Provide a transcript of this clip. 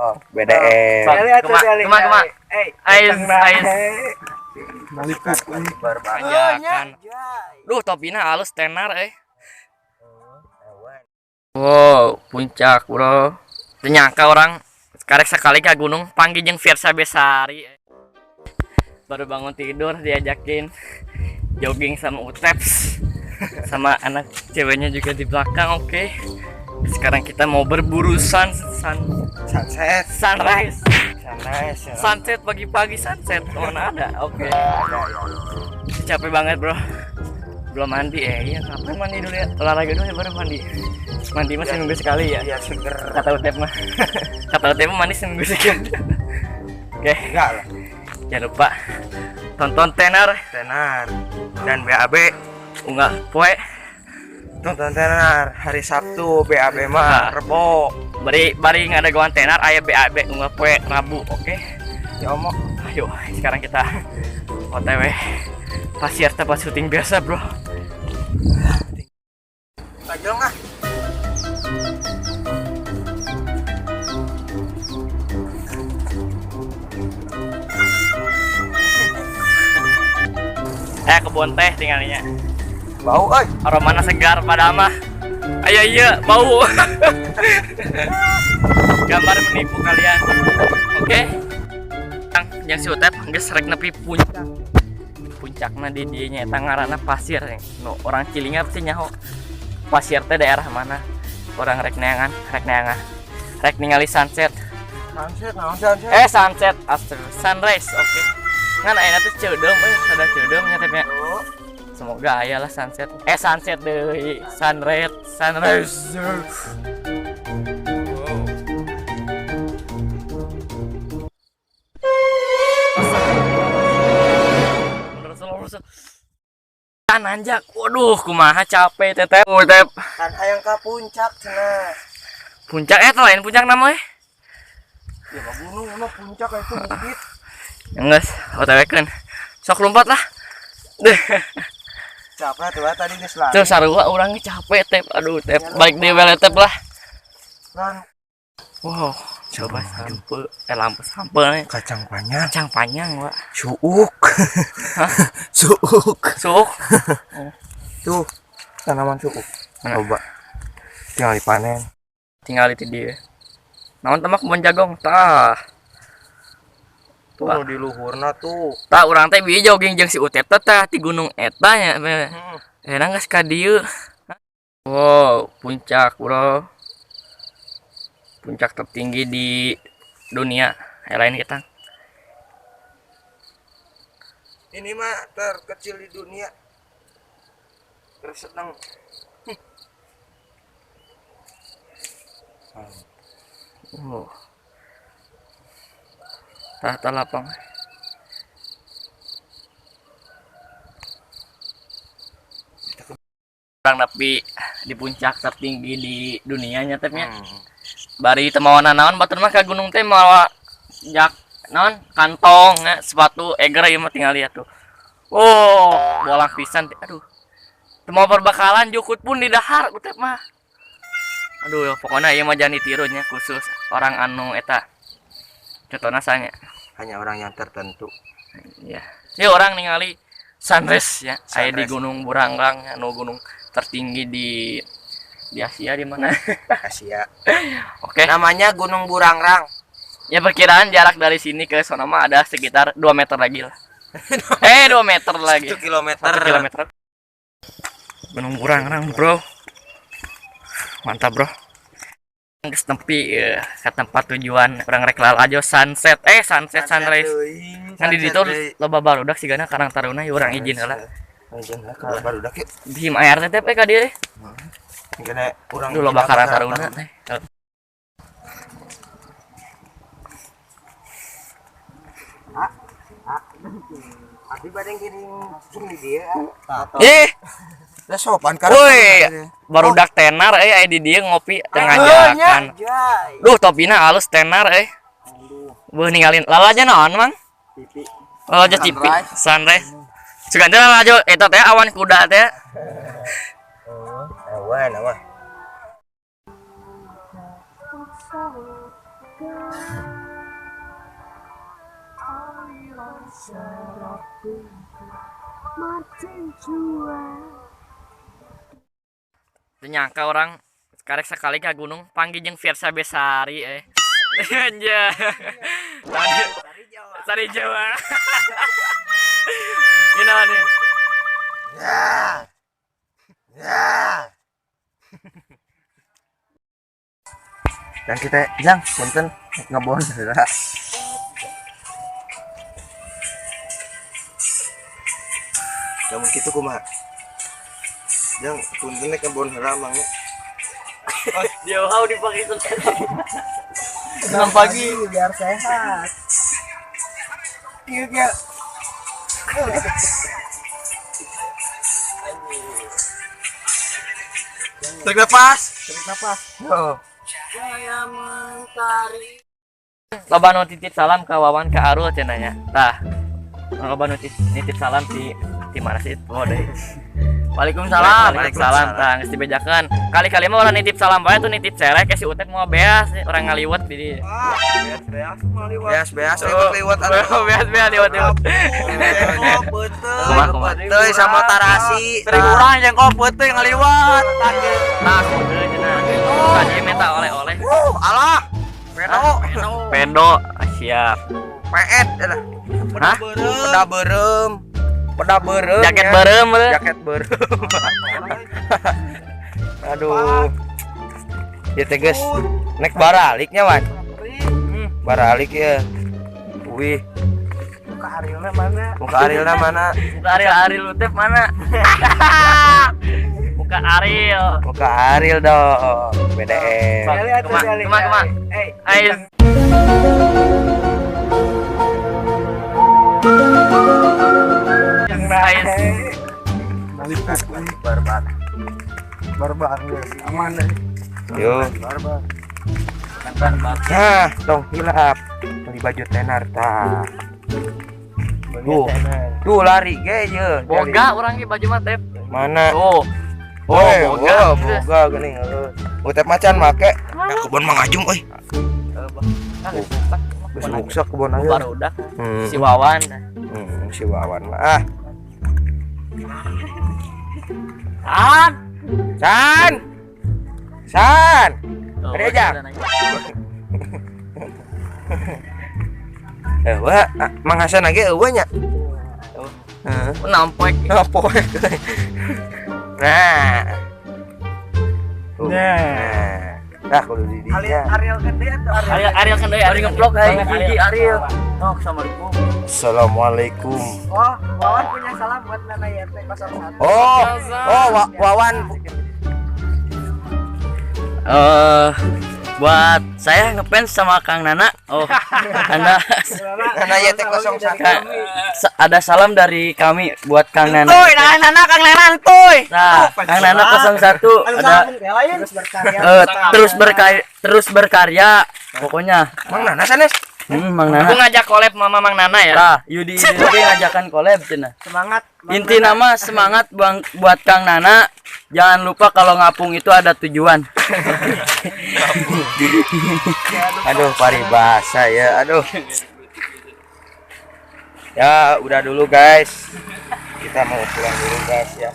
Oh, BDM. Kumaha? Ais, ais. Berbanyakan. Duh, topina halus tenar eh. Wow, puncak, bro. Ternyata orang karek sekali ke gunung panggil jeung Fiersa Besari. Baru bangun tidur diajakin jogging sama Uteps sama anak ceweknya juga di belakang. Oke. Sekarang kita mau berburu Sunset, sunrise. Sunrise. Ya. Sunset pagi-pagi sunset mana ada. Oke. Capek banget, bro. Belum mandi ya. Iya, ngapain mandi dulu ya? Olahraga dulu ya baru mandi. Mandi mah seminggu sekali ya. Biar seger. Kata Utep mah. Kata Utep mah mandi seminggu sekali. Oke, Enggak lah. jangan lupa tonton Tenar Tenar dan BAB. Unggah poe Tonton Tenar hari Sabtu BAB mah Rebo. bari bari ngadagoan Tenar aya BAB unggah poe Rabu, oke. Ya omok. Ayo, sekarang kita OTW pasir tempat syuting biasa, bro. Tajong ah. Kebun teh tinggalnya. Bau euy. Aromana segar pada mah. Ayo iya, bau. Gambar menipu kalian. Oke. Yang si Utep geus rek nepi puncak. Puncakna di dieu nya eta ngaranna pasir. Nu orang Cilinga pasti nyaho. Pasir teh daerah mana? Orang rek neangan, rek neangan. Rek ningali sunset. Sunset, naon sunset? Sunset, astagfirullah, sunrise, oke. Ngan ayeuna teh ceudeum euy, ada ceudeum nya teh nya. Semoga aya lah sunset. Sunset deui, sunrise, sunrise. Kan nanjak. Waduh, kumaha capek teteh. Oh, tep. Kan hayang ka puncak cenah. Puncak lain puncak namanya. Ya mah gunung mah puncak itu bukit. Geus, OTW keun. Sok lompat lah. Capek tuh tadi geus lari. Tuh sarua urang ge capek tep. Aduh, tep. Balik deui we tep lah. Kan Wow, coba sampe, lampu sampe nih. Kacang panjang. Kacang panjang, Wak. Suuk. Suuk. Suuk. Tuh, tanaman suuk. Mana? Coba. Tinggal dipanen. Tinggal itu dia. Naon temak kebun jagong tah. Tuh nu di luhurna tuh. Tah urang teh bieu jogging jeung si Utep teh tah di gunung eta nya. Enak geus ka dieu. Wow, puncak, bro. Puncak tertinggi di dunia. Lain kita. Ini mah terkecil di dunia. Tersedang. Oh. Tah tah lapang. Orang nepi di puncak tertinggi di dunia nya teh nya. Bari teu mawa nanaon batur mah ka gunung teh mawa jak naon kantong nya, sepatu eger ieu mah tinggal lihat tuh. Oh, bolang pisan teh. Aduh. Teu mawa perbekalan jukut pun di dahar utep mah. Aduh, ya, pokoknya ieu mah jangan ditiru nya, khusus orang anu eta. Contohna sanya. Hanya orang yang tertentu. Iya. Ini orang ningali sunrise ya, aya di Sunrise. Gunung Burangrang anu gunung tertinggi di Asia di mana? Asia. Oke. Namanya Gunung Burangrang. Ya perkiraan jarak dari sini ke sono mah ada sekitar 2 meter lagi lah. 2 meter lagi. 1 kilometer. 1 kilometer. Gunung Burangrang, bro. Mantap, bro. Geus nepi ke tempat tujuan urang rek lalajo sunset. Sunset, sunrise. Deui, Kan di sunset ditu deui. loba barudak sigana Karang Taruna ieu urang izin heula. Izin lah ka barudak yeuh. Bim ART teh ka dieu. Kena urang Duh, loba pindah Karang ke Taruna teh. Abi bade ngiring cing di dieu. Lah sopan Woi, barudak tenar aya di dieu ngopi teu ngajakan. Duh, topina halus tenar euy. Beuh ninggalin lalaja naon, Mang? TV. Lalaja TV sunrise. Sugan teh lalajo eta teh awan kuda teh. Awan, awan. Ternyata orang karek sekali ke gunung panggil jeung Fiersa Besari Anjay. Sari Jawa. Ini namanya. Ya. Ya. Dan kita jang punten ngebon heula. Lamun kitu kumaha? Jang punten ngebon heula mang. Dia mau dipakai 6 pagi biar sehat. Iya. Tarik nafas. Tarik nafas. Yo. Saya mentari. Loba nu titip salam ka Wawan ka Arul cenah nya. Tah. Loba nu nitip salam di mana sih? Oh deui. Waalaikumsalam. Waalaikumsalam. Tah geus dibejakeun. Kali-kali mah orang nitip salam bae tuh nitip cerek ke si Utep mau beas orang ngaliwet di dieu. Beas-beas mah liwat. Beas-beas liwat atuh. Beas-beas liwat-liwat. Jengkol peuteuy sama tarasi. Sering urang jengkol peuteuy ngaliwat. Tah kudu cenah. Tadi minta oleh-oleh. Alah. Pedo. Pedo, siap. Peet dah. Hah? Peda beureum. Peda beureum. Jaket beureum. Jaket beureum. Aduh. Ya teh geus nek baraliknya Wan. Baralik ya. Wih. Muka Arielna mana? Muka Arielna mana? Muka Ariel Ariel Utep mana? Muka Ariel. Muka Ariel dong. BDM. Kema. Ayo. Barbar. Barbar guys, aman deh. Yo. Barbar. Nah, tong hilap. Beli baju tenar tah. Tuh. Tuh lari ge ye. Boga urang ge baju mah Tep. Mana? Tuh. Oh, boga. Boga geuning heuh. Utep macan make. Ka kebon Mang Ajung euy. Geus ruksak kebon aja. Barudak. Si Wawan. Si Wawan mah. Ah. San. San. San. Ada aja. Wah, Mang Hasan lagi eueuh nya. Heeh. Nampoek. Nampoek. Nah. Nah. Nah, kudu di dinya. Ariel gede atau Ariel? Ariel kan deui, Ariel ngeplok hai. Gigi Ariel. Oh, assalamualaikum. Assalamualaikum. Oh, Wawan punya salam buat Nana YT 01. Oh, oh Wawan. Buat saya ngefans sama Kang Nana. Oh, Anda Nana YT 01. Ada salam dari kami buat Kang Nana. Tuh, Nana Kang Nana tuh. Nah, Kang Nana 01 ada terus berkarya pokoknya. Mang Nana sanes. Mang Nana. Aku ngajak collab mama Mang Nana ya. Nah, Yudi ngajakan collab cenah. Semangat. Inti nama semangat bang buat Kang Nana. Jangan lupa kalau ngapung itu ada tujuan. Aduh, paribasa ya. Aduh. Ya, udah dulu guys. Kita mau pulang dulu guys ya.